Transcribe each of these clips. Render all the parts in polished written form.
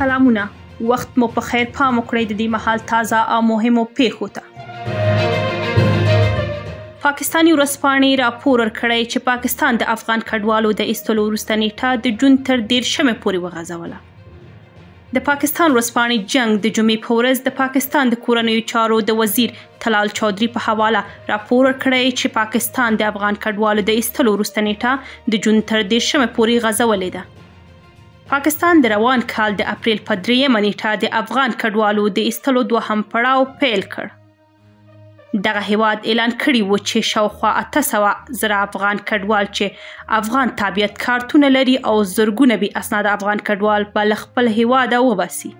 سلامونه، وخت مو په خیر. پام وکړئ د دې مهال تازه او مهمو پیښو ته. پاکستاني ورځپاڼې راپور ورکړی چې پاکستان د افغان کډوالو د ایستلو وروسته نیټه د جون تر 30مې پورې وغځوله. د پاکستان ورځپاڼې جنګ د جمعې په ورځ د پاکستان د کورنیو چارو د وزیر طلال چودري په حواله راپور ورکړی چې پاکستان د افغان کډوالو د ایستلو وروسته نیټه د جون تر 30مې پورې غځولې ده. پاکستان د روان کال د اپریل په 3مه نیټه د افغان کډوالو د ایستلو دوهم پړاو پیل کړ. دغه هیواد اعلان کړی و چې شاوخوا 800 زره افغان کډوال چې افغان تابعیت کارتونه لري او زرګونه بې اسناده افغان کډوال به له خپل هیواده وباسي.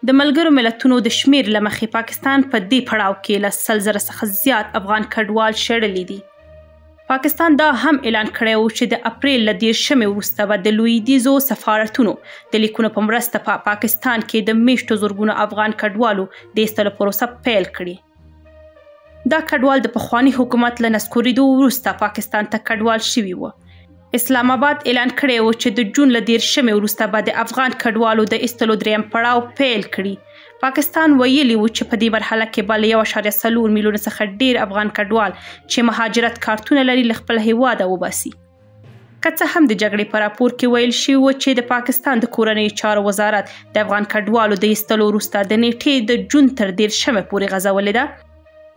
د ملګرو ملتونو د شمیر له مخې پاکستان په دې پړاو کې له 100 زره څخه زیات افغان کډوال شړلي دي. پاکستان دا هم اعلان کړی و چې د اپریل له 30مې وروسته به د لویدیځو سفارتونو د لیکونو په مرسته په پاکستان کې د میشتو زرګونو افغان کډوالو د ایستلو پروسه پیل کړي. دا کډوال د پخواني حکومت له نسکورېدو وروسته پاکستان ته کډوال شوي وو. اسلام آباد اعلان کړی و چې د جون له 30مې وروسته به د افغان کډوالو د ایستلو دریم پړاو پیل کړي. پاکستان ویلي و چې په دې مرحله کې به له 1.4 میلیون څخه ډېر افغان کډوال چې مهاجرت کارتونه لري له خپل هیواده وباسي. که څه هم د جګړې په راپور کې ویل شوي و چې د پاکستان د کورنیو چارو وزارت د افغان کډوالو د ایستلو وروسته د نیټې د جون تر 30مې پورې غځولې ده،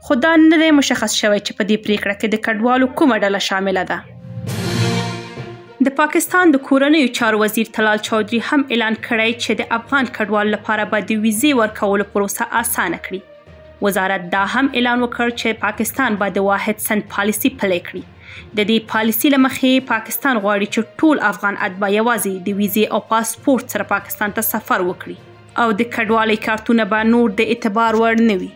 خو دا نه دی مشخص شوی چې په دې پریکړه کې د کډوالو کومه ډله شامله ده. د پاکستان د کورنیو چارو وزیر طلال چودري هم اعلان کړی چې د افغان کډوالو لپاره به د ویزې ورکولو پروسه اسانه کړي. وزارت دا هم اعلان وکړ چې پاکستان به د واحد سند پالیسي پلې کړي. د دې پالیسي له مخې پاکستان غواړي چې ټول افغان اتباع یوازې د ویزې او پاسپورت سره پاکستان ته سفر وکړي او د کډوالۍ کارتونه به نور د اعتبار وړ نه وي.